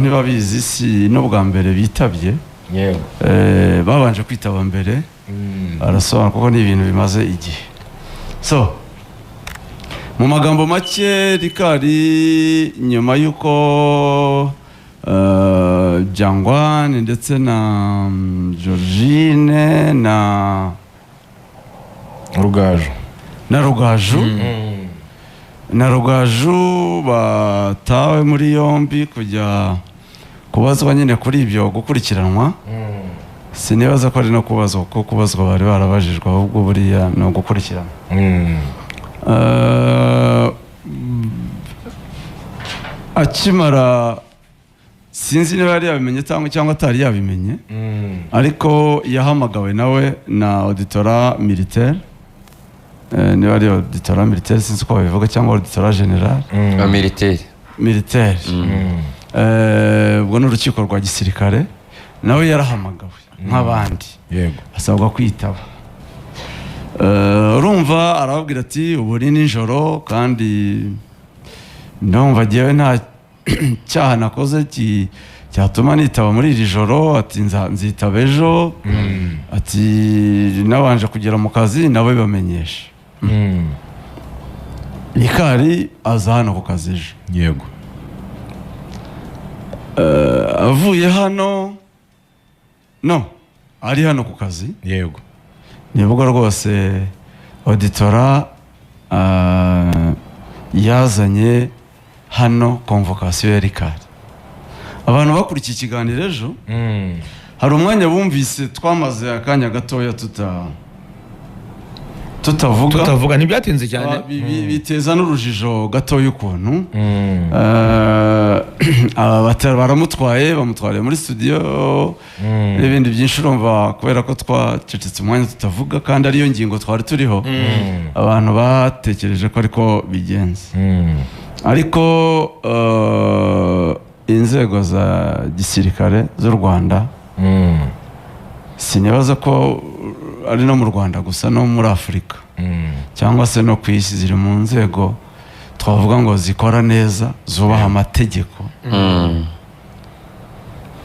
Ntibabizi, si n'ubwa mbere bitabye. Babanje kwitaba mbere, arasobanura kuko ni ibintu bimaze igihe. So mu magambo make, Rikari, nyuma y'uko Jangwani ndetse na Georgine na Rugaju. Na Rugaju batawe muri yombi kujya kubazwa nyine kuri ibyo gukurikiranwa, sinibaza ko ari no kubazwa, kuko kubazwa bari barabajijwe, ahubwo buriya ni ugukurikirana. Akimara, sinzi niba yari yabimenye cyangwa atari yabimenye, ariko yahamagawe nawe na auditorat militaire. Niba ari auditorat militaire, sinzi uko babivuga, cyangwa auditorat général. Militaire. Militaire. Ubwo ni urukiko rwa gisirikare. Nawe yarahamagawe nk'abandi, asabwa kwitaba. Urumva arababwira ati: "Ubu ni nijoro kandi ndumva jyewe nta cyaha nakoze cyatuma nitaba muri iri joro." Ati: "Nzitaba ejo." Ati: "Nabanje kugera mu kazi nawe bamenyesha." Rikari aza hano ku kazi ejo. Avuye hano, no ari hano ku kazi, nibwo rwose auditorat yazanye hano convocation ya Rikari. Abantu bakurikiye ikiganiro ejo, hari umwanya bumvise twamaze akanya gatoya tutavuga. Tutavuga, ntibyatinze cyane. Biteza n'urujijo gatoya ukuntu. Aba baramutwaye, bamutwariye muri studio n'ibindi byinshi. Urumva, kubera ko twacecetse umwanya tutavuga kandi ariyo ngingo twari turiho, abantu batekereje ko ariko bigenze. Ariko inzego za gisirikare z'u Rwanda, sinibaza ko ari no mu Rwanda gusa, no muri Afurika cyangwa se no ku isi, ziri mu nzego twavuga ngo zikora neza, zubaha amategeko,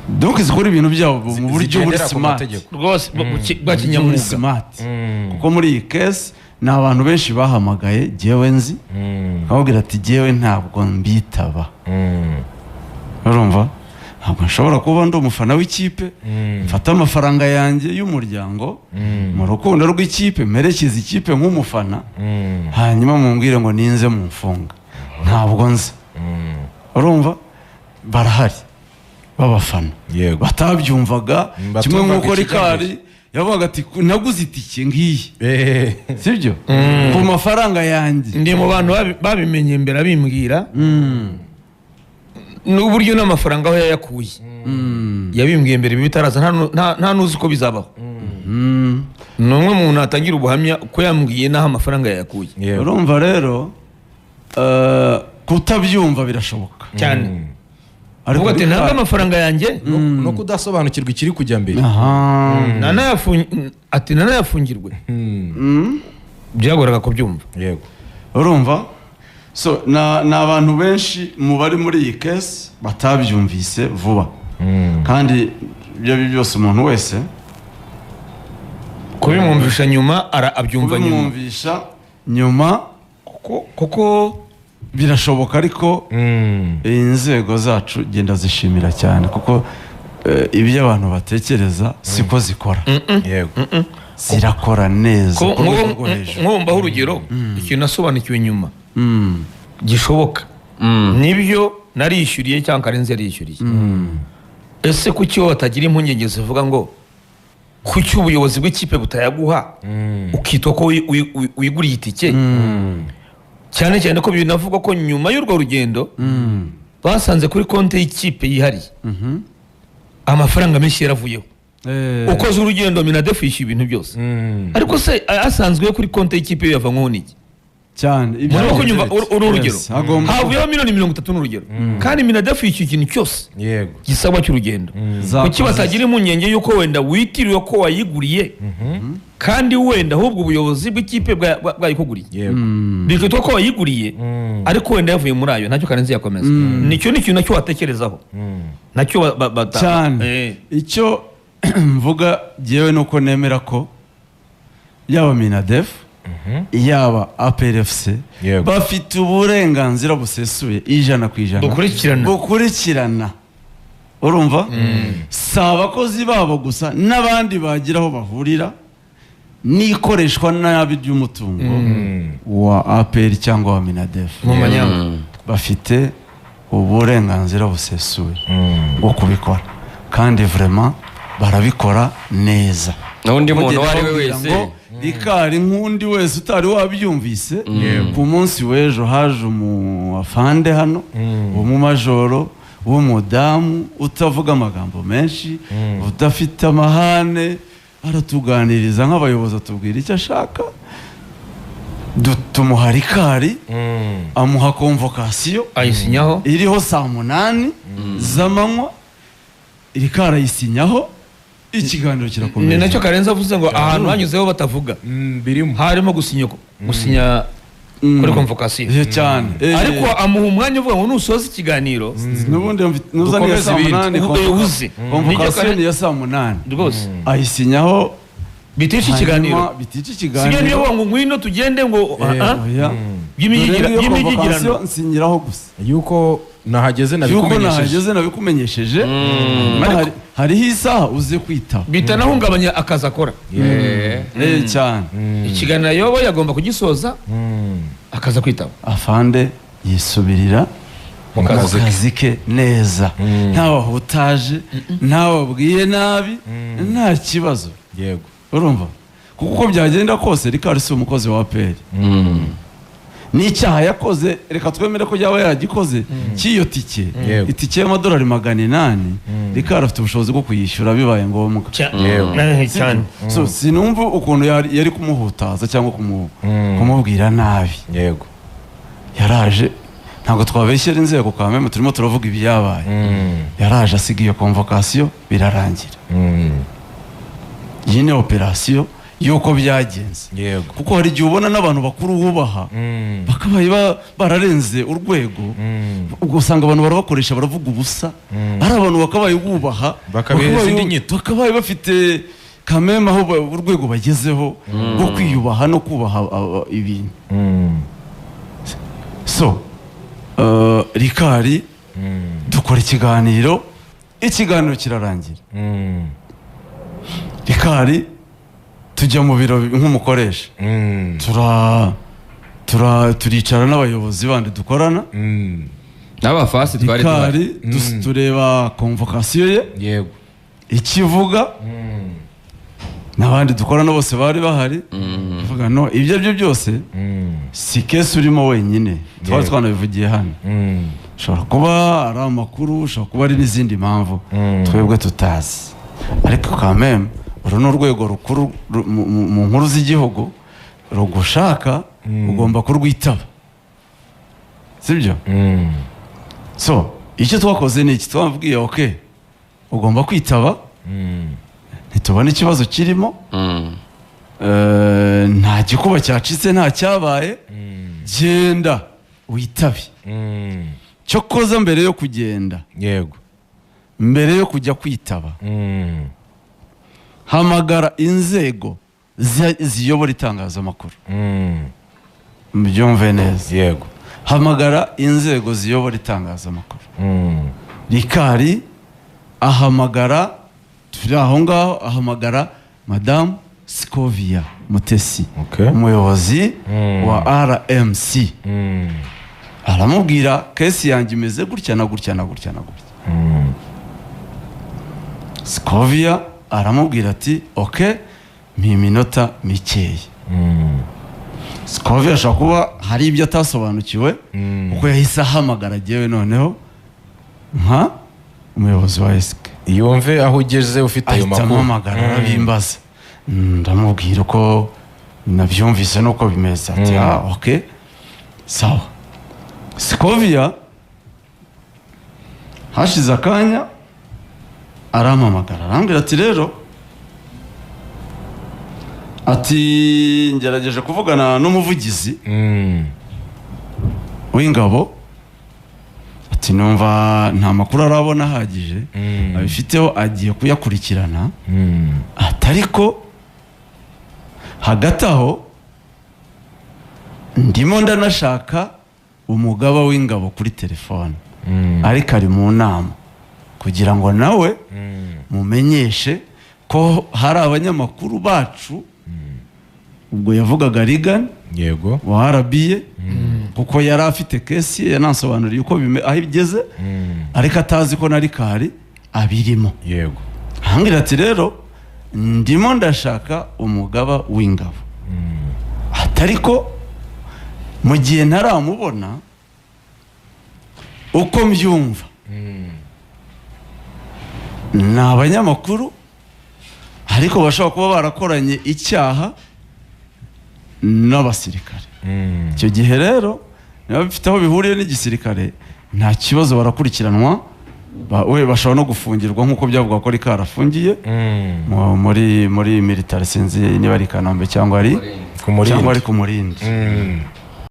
donc zikora ibintu byabo mu buryo buri Zigendera ku smart. mategeko. Rwose bwa Buryo buri kinyamwuga. smart, kuko muri iyi case ni abantu benshi bahamagaye jyewe nzi, bakababwira ati: "Jyewe ntabwo mbitaba." Urumva, ntabwo nshobora kuba ndi umufana w'ikipe, mfate amafaranga yanjye y'umuryango mu rukundo rw'ikipe, mperekeze ikipe nk'umufana, hanyuma mumbwire ngo ninze mumfunga. Ntabwo nzi. Urumva, barahari b'abafana batabyumvaga kimwe. Batumvaga Nk'uko ikigamijwe. Rikari yavugaga ati: "Naguze itike ngiyi," sibyo, ku mafaranga yanjye. Ndi mu bantu babimenye mbere abimbwira, n'uburyo n'amafaranga aho yayakuye yabimbwiye mbere ibi bitaraza. Nta n'uzi ko bizabaho. Ni umwe mu muntu atangira ubuhamya ko yambwiye n'aho amafaranga yayakuye. Urumva rero, kutabyumva birashoboka. Cyane. Ariko Uvuga ati: "Ntabwo amafaranga yanjye." No kudasobanukirwa ikiri kujya mbere. Ati: "Nanayafungirwe." Byagoraga kubyumva. Urumva, so ni abantu benshi mu bari muri iyi case batabyumvise vuba, kandi ibyo ari byo byose umuntu wese Kubimwumvisha nyuma, abyumva nyuma. Kubimwumvisha nyuma Kuko birashoboka, ariko inzego zacu genda zishimira cyane, kuko ibyo abantu batekereza siko zikora. Zirakora neza ku rwego rwo hejuru. Nk'ubu mbaho urugero, ikintu nasobanukiwe nyuma gishoboka, nibyo narishyuriye cyangwa Karenzi yarishyuriye. Ese kuki wowe batagira impungenge zivuga ngo kuki ubuyobozi bw'ikipe butayaguha ukitwa ko wiguriye itike? Cyane cyane ko binavugwa ko nyuma y'urwo rugendo basanze kuri konti y'ikipe yihariye amafaranga menshi yaravuyeho. Ukoze urugendo, MINADEF yishyuye ibintu byose, ariko se asanzwe yo kuri konti y'ikipe yo yavanyweho n'iki? Cyane. Ibyo Muri kunyumva, uru urugero, Yes, agomba havuyeho miliyoni 30 n'urugero, kandi MINADEF yishyuye ikintu cyose gisabwa cy'urugendo. Kuki batagira impungenge y'uko wenda witiriwe ko wayiguriye, kandi wenda ahubwo ubuyobozi bw'ikipe bwayikuguriye, bikitwa ko wayiguriye, ariko wenda yavuye muri ayo, ntacyo Karenzi yakomeza? Nicyo ni ikintu nacyo watekerezaho nacyo Cyane. Icyo mvuga jyewe ni uko nemera ko yaba MINADEF, yaba APRFC bafite uburenganzira busesuye 100% Bukurikirana. Bukurikirana, urumva, si abakozi babo gusa, n'abandi bagira aho bahurira n'ikoreshwa nabi ry'umutungo wa APR cyangwa wa MINADEF Mu manyanga. bafite uburenganzira busesuye bwo kubikora, kandi vraiment barabikora neza. N'undi muntu uwo ari we Kugira wese. ngo Rikari, nk'undi wese utari wabyumvise, ku munsi w'ejo haje umuafande hano w'umumajoro w'umudamu utavuga amagambo menshi, udafite amahane, aratuganiriza nk'abayobozi, atubwira icyo ashaka. Tumuha Rikari, amuha convocation Ayisinyaho. iriho saa 8 z'amanywa. Rikari ayisinyaho, ikiganiro Ni kirakomeza. nacyo Karenzi avuze ngo ahantu hanyuzeho batavuga Birimo. harimo gusinya kuri convocation. Cyane. Ariko amuha umwanya uvuga ngo nusoza ikiganiro N'ubundi nuzaniye Dukomeze saa ibindi. munani Uze. convocation ni iya saa 8, Rwose ayisinyaho. Bitisha ikiganiro. Hanyuma bitica Sibyo, niyo ikiganiro. ngo ngwino tugende ngo Oya. Dore iyo by'imyigirano. convocation nsinyiraho gusa Yuko nahageze yuko nabikumenyesheje. nahageze nabikumenyesheje. Hanyuma hariho isaha uze kwitaba. Bitanahungabanya akazi akora. Cyane. Ikiganiro ayoboye agomba kugisoza, akaza kwitaba. Afande yisubirira Mu mu kazi ke. kazi ke neza, ntawe ahutaje, ntawe abwiye nabi, nta kibazo. Urumva, kuko uko byagenda kose Rikari si umukozi wa APR. N'icyaha yakoze, reka twemere ko yaba yaragikoze cy'iyo tike, itike y'amadolari 800, Rikari afite ubushobozi bwo kuyishyura bibaye ngombwa. Cyane. So sinumva ukuntu yari kumuhutaza cyangwa kumubwira nabi. Yaraje, ntabwo twabeshyera inzego kameme, turimo turavuga ibyabaye. Yaraje asiga iyo convocation, birarangira. Iyi ni operasiyo y'uko byagenze, kuko hari igihe ubona n'abantu bakuru wubaha bakabaye bararenze urwego, ubwo usanga abantu barabakoresha, baravuga ubusa, ari abantu bakabaye bubaha, Bakabihereza indi nyito. Bakabaye bafite kameme aho urwego bagezeho rwo kwiyubaha no kubaha ibintu. So Rikari dukora ikiganiro, ikiganiro kirarangira. Rikari tujya mu biro nk'umukoresha, tura tura turicara n'abayobozi bandi dukorana. N'abafasi twari duhari. Rikari tureba convocation ye ikivuga, n'abandi dukorana bose bari bahari. Tuvuga no ibyo aribyo byose si case urimo wenyine, twari twanabivugiye hano. Ushobora kuba ari amakuru, ushobora kuba ari n'izindi mpamvu twebwe tutazi, ariko kameme uru ni urwego rukuru mu nkuru z'igihugu rugushaka, ugomba kurwitaba, sibyo? So icyo twakoze ni iki? Twabwiye ok, ugomba kwitaba, ntitubona ikibazo kirimo. Nta gikuba cyacitse, nta cyabaye, genda witabe. Cyokoza mbere yo kugenda, mbere yo kujya kwitaba, hamagara inzego ziyobora itangazamakuru. Mubyumve neza. Hamagara inzego ziyobora itangazamakuru. Rikari ahamagara, turi aho ngaho, ahamagara Madamu Scovia Mutesi, umuyobozi wa RMC. Aramubwira: "Case yanjye imeze gutya na gutya na gutya na gutya." Scovia aramubwira ati: "Ok, mpa iminota mikeya." Scovia ashobora kuba hari ibyo atasobanukiwe, kuko yahise ahamagara jyewe noneho nka umuyobozi wa esike. Yumve aho ugeze ufite ayo Ahita makuru. ampamagara, arabimbaza. Ndamubwira uko nabyumvise n'uko bimeze. Ati: "Ah, ok." Sawa. Scovia hashize akanya arampamagara, arambwira ati rero, ati ngerageje kuvugana n'umuvugizi w'ingabo, ati numva nta makuru arabona ahagije abifiteho, agiye kuyakurikirana, ati ariko hagati aho ndimo ndanashaka umugaba w'ingabo kuri telefone, ariko ari mu nama, kugira ngo nawe mumenyeshe ko hari abanyamakuru bacu. Ubwo yavugaga Reagan wa RBA, kuko yari afite case ye, yanansobanuriye uko aho igeze, ariko atazi ko na Rikari abirimo. Ahambwira ati rero ndimo ndashaka umugaba w'ingabo, ati ariko mu gihe ntaramubona, uko mbyumva ni abanyamakuru ariko bashobora kuba barakoranye icyaha n'abasirikare. Icyo gihe rero niba bifite aho bihuriye n'igisirikare, nta kibazo, barakurikiranwa, we bashobora no gufungirwa nk'uko byavuga ko Rikari afungiye muri military, sinzi niba ari i Kanombe cyangwa ari Ku Murindi. cyangwa ari ku Murindi.